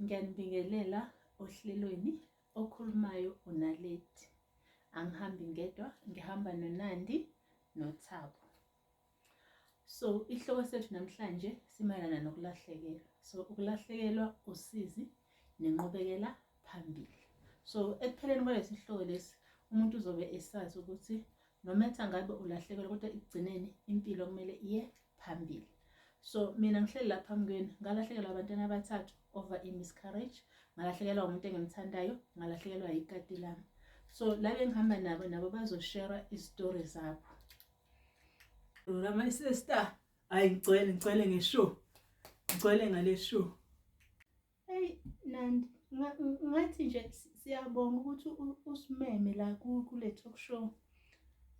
Ngiyanibingelela ohlelweni okhulumayo uNaledi. Angihambi ngedwa, ngihamba noNandi noThabo. So ihloko sethu namhlanje simayelana nokulahlekelwa. So ukulahlekelwa usizi nenqubekela phambili. So ekupheleni kwalesi sihloko lesi umuntu uzobe esazi ukuthi no matter ngabe ulahlekelwa kodwa ekugcineni impilo kumele iye phambili. So mina ngihleli la phambi kwenu ngalahlekelwa abantwana abathathu over i-miscarriage, ngalahlekelwa umuntu engimthandayo, ngalahlekelwa yikati lami. So la bengihamba nabo nabo bazoshare izitori zabo. Rura my sister. Hayi ngigcwele ngigcwele ngeshow. Ngigcwele ngale show. Hey Nandi, ngathi nje siyabonga ukuthi usimeme la kule talk show.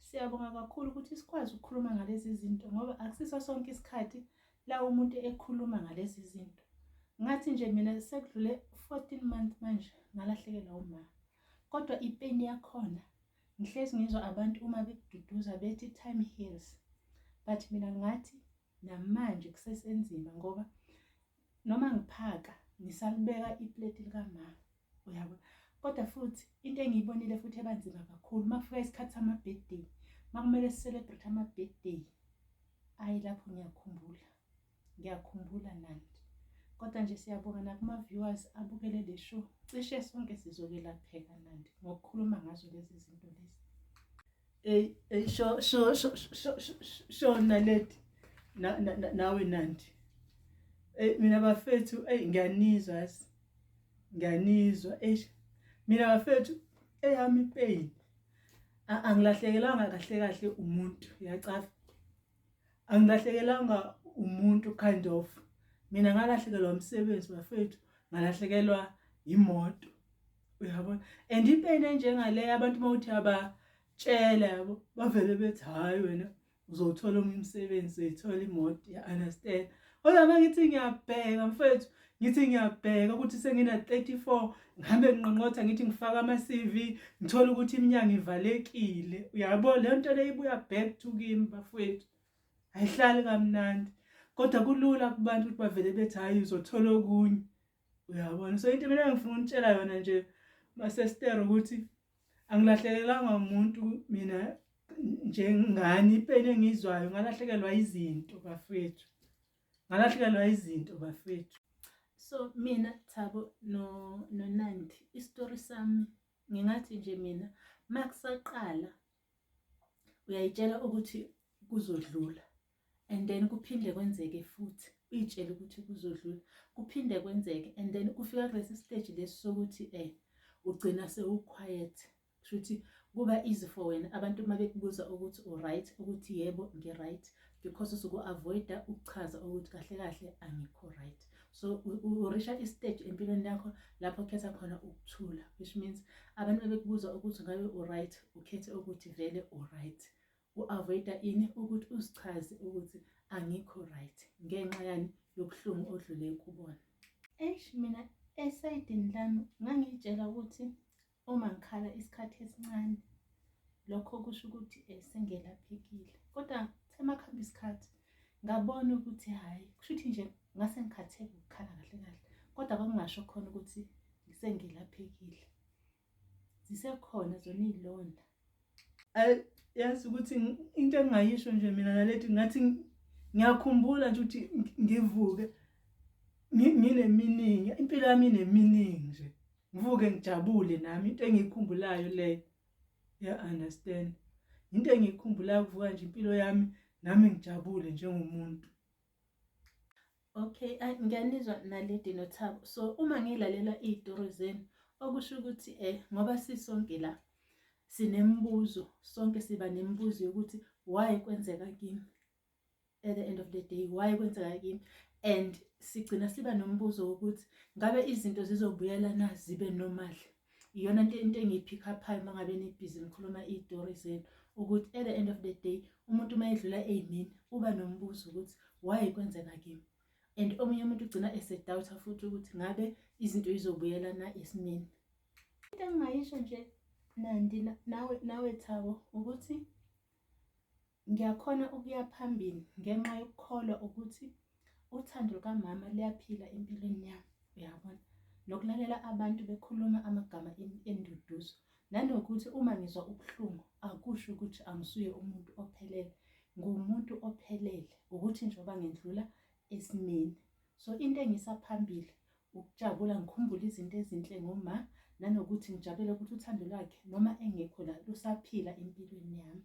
Siyabonga kakhulu ukuthi sikwazi ukukhuluma ngalezi zinto ngoba akusiso sonke isikhathi la umuntu ekhuluma ngalezi zinto. Ngathi nje mina sekudlule 14 months manje ngalahlekelwa uma. Kodwa ipeni yakhona ngihlezi ngizwa abantu uma bekududuza bethi time heals. But mina ngathi namanje kusesenzima ngoba noma ngiphaka ngisalibeka ipleti likama uyabo. Kodwa futhi into engiyibonile futhi ebanzima kakhulu uma kufika isikhathi sama-birthday, uma kumele si-celebrate ama-birthday, ayi lapho ngiyakhumbula, ngiyakhumbula Nandi. Kodwa nje siyabonga nakuma-viewers abukele le show, cishe sonke sizokwelapheka Nandi ngokukhuluma ngazo lezi zinto lezi. Ey ey sho sho sho sho sho Naledi nawe Nandi. Ey mina bafethu ey ngiyanizwa yazi. Ngiyanizwa eish. Mina bafethu eyami pain. Angilahlekelanga kahle kahle umuntu uyacafa. Angilahlekelanga umuntu kind of. Mina ngalahlekelwa umsebenzi bafethu, ngalahlekelwa imoto. Uyabona? And ipain enjengaleyo abantu uma uthi abatshela yabo bavele bethi hhayi wena uzowuthola omunye umsebenzi uzoyithola imoto ya understand. Kodwa uma ngithi ngiyabheka mfethu ngithi ngiyabheka ukuthi sengina-34 ngihambe nginqonqotha ngithi ngifaka ama-CV ngithole ukuthi iminyango ivalekile. Uyabo leyo nto leyo ibuya back to kimi bafethu. Ayihlali kamnandi. Kodwa kulula kubantu ukuthi bavele bethi hhayi uzothola okunye. Uyabona? So into mina engifuna ukunitshela yona nje masester ukuthi angilahlekelanga umuntu mina njengani ipeni engiyizwayo ngalahlekelwa izinto bafethu. Ngalahlekelwa izinto bafethu. So mina Thabo no noNandi isitori sami ngingathi nje mina makusaqala uyayitshela ukuthi kuzodlula and then kuphinde kwenzeke futhi uyitshele ukuthi kuzodlula kuphinde kwenzeke and then kufika kulesi stage lesi sokuthi ugcina sewu-quiet. Kusho ukuthi kuba easy for wena abantu uma bekubuza ukuthi u-right ukuthi yebo ngi-right because usuke u-avoid-a ukuchaza ukuthi kahle kahle angikho right. So urisha i-stage empilweni yakho lapho ukhetha khona ukuthula, which means abantu bebekubuza ukuthi ngabe u-right ukhethe ukuthi vele u-right. U-avoid-a ini ukuthi uzichaze ukuthi angikho right ngenxa yani yobuhlungu odlule kubona. Eish mina esayidini lami ngangiyitshela ukuthi uma ngikhala isikhathi esincane lokho kusho ukuthi sengelaphekile. Kodwa kuthe makuhamba isikhathi ngabona ukuthi hhayi kusho ukuthi nje ngase ngikhathele ukukhala kahle kahle kodwa kwakungasho khona ukuthi sengelaphekile. Zisekhona zona iy'londa. Yazi ukuthi into engingayisho nje mina Naledi ngathi ngiyakhumbula nje ukuthi ngivuke ngineminingi impilo yami ineminingi nje. Ngivuke ngijabule nami into engiyikhumbulayo leyo. Ya understand. Into engiyikhumbulayo ukuvuka nje impilo yami nami ngijabule njengomuntu. Okay, ngiyanizwa Naledi noThabo. So uma ngilalela iy'tori zenu okusho ukuthi ngoba sisonke la sinemibuzo, sonke siba nemibuzo yokuthi why kwenzeka kimi? At the end of the day why kwenzeka kimi? And sigcina siba nombuzo wokuthi ngabe izinto zizobuyela na zibe normal? Iyona into engiyi-pick up-ayo uma ngabe nibhizi nikhuluma iy'tori zenu ukuthi at the end of the day umuntu uma edlula ey'mini uba nombuzo ukuthi why kwenzeka kimi? And omunye umuntu ugcina ese-doubt-a futhi ukuthi ngabe izinto izobuyela na esimeni. Into engingayisho nje Nandi nawe Thabo ukuthi ngiyakhona ukuya phambili ngenxa yokukholwa ukuthi uthando lukamama luyaphila empilweni yami, uyabona. Nokulalela abantu bekhuluma amagama enduduzo. Nanokuthi uma ngizwa ubuhlungu akusho ukuthi angisuye umuntu ophelele. Ngumuntu ophelele ukuthi njengoba ngindlula esimeni. So into engisa phambili ukujabula ngikhumbule izinto ezinhle ngoma nanokuthi ngijabulele ukuthi uthando lwakhe noma engekho la lusaphila empilweni yami.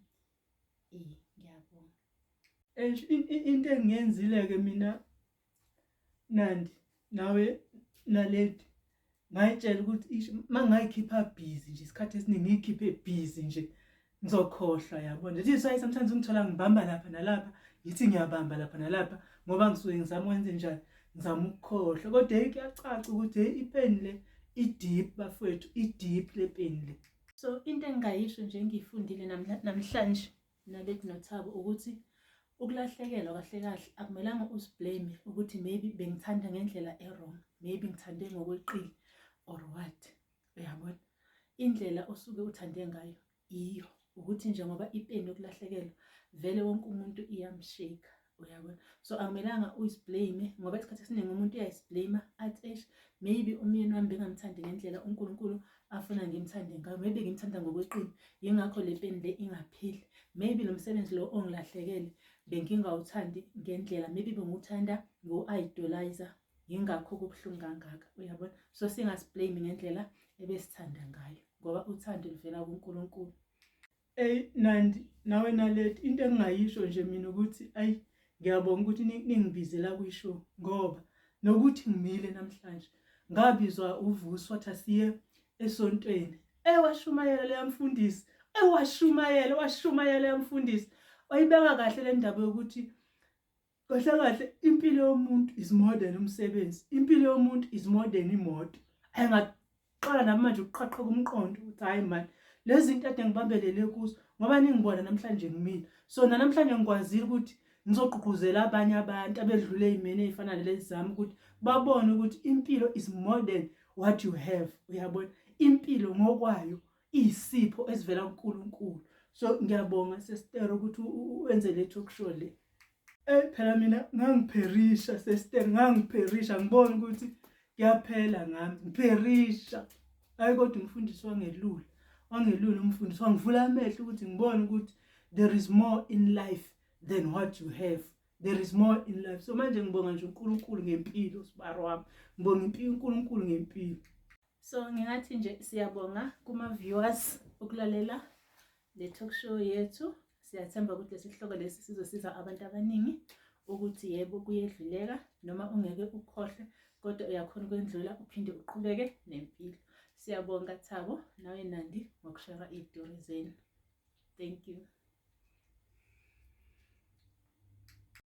Eh ngiyabonga. Into engiyenzile-ke mina Nandi nawe Naledi ngayitshela ukuthi ish mangayikhipha busy nje isikhathi esiningi ngiyikhiphe busy nje ngizokhohlwa yabo nje this why sometimes ungithola ngibamba lapha nalapha ngithi ngiyabamba lapha nalapha ngoba ngisuke ngizama ukwenze njani ngizama ukukhohlwa kodwa hey kuyacaca ukuthi hey ipeni le i-deep bafowethu i-deep le peni le. So into engingayisho nje engiyifundile namhlanje Naledi noThabo ukuthi ukulahlekelwa kahle kahle akumelanga uziblame ukuthi maybe bengithanda ngendlela e-wrong, maybe ngithande ngokweqile or what. Uyabona? Indlela osuke uthande ngayo iyo ukuthi nje ngoba ipeni yokulahlekelwa vele wonke umuntu iyamshake uyabona. So akumelanga uyiziblame ngoba isikhathi esiningi umuntu uyayiziblame athi eish maybe umyeni wami bengamthandi ngendlela uNkulunkulu afuna ngimthande ngayo, maybe ngimthanda ngokweqile yingakho le peni le ingapheli, maybe lo msebenzi lo ongilahlekele bengingawuthandi ngendlela, maybe bengiwuthanda ngo-idolizer yingakho kubuhlungu kangaka uyabona. So singasiblame ngendlela ebesithanda ngayo ngoba uthando luvela kuNkulunkulu. Ey Nandi nawe Naledi into engingayisho nje mina ukuthi ayi ngiyabonga ukuthi ningibizela kwishow ngoba nokuthi ngimile namhlanje ngabizwa uVusi wathi asiye esontweni ewashumayela leya mfundisi ewashumayela washumayela leya mfundisi wayibeka kahle le ndaba yokuthi kahle kahle impilo yomuntu is more than umsebenzi impilo yomuntu is more than imoto ayingaqala nami manje ukuqhaqheka umqondo ukuthi hayi mani lezi zinto ade ngibambelele kuzo ngoba ningibona namhlanje ngimile so nanamhlanje ngikwazile ukuthi ngizogqugquzela abanye abantu abedlule ey'meni ey'fana nalezi zami ukuthi babone ukuthi impilo is more than what you have uyabona impilo ngokwayo iyisipho esivela kuNkulunkulu so ngiyabonga sesitero ukuthi wenze le talk show le. Ey phela mina ngangipherisha sesitero ngangipherisha ngibona ukuthi kuyaphela ngami ngipherisha hayi kodwa umfundisi wangelula wangelula umfundisi wangivula amehlo ukuthi ngibone ukuthi there is more in life than what you have there is more in life so manje ngibonga nje uNkulunkulu ngempilo sibaro wami ngibonga impilo uNkulunkulu ngempilo. So ngingathi nje siyabonga kuma-viewers ukulalela le talk show yethu. Siyathemba ukuthi lesi sihloko lesi sizosiza abantu abaningi ukuthi yebo kuyedluleka noma ungeke ukhohlwe kodwa uyakhona ukwendlula uphinde uqhubeke nempilo. Siyabonga Thabo nawe Nandi ngokushera iy'tori zenu. Thank you.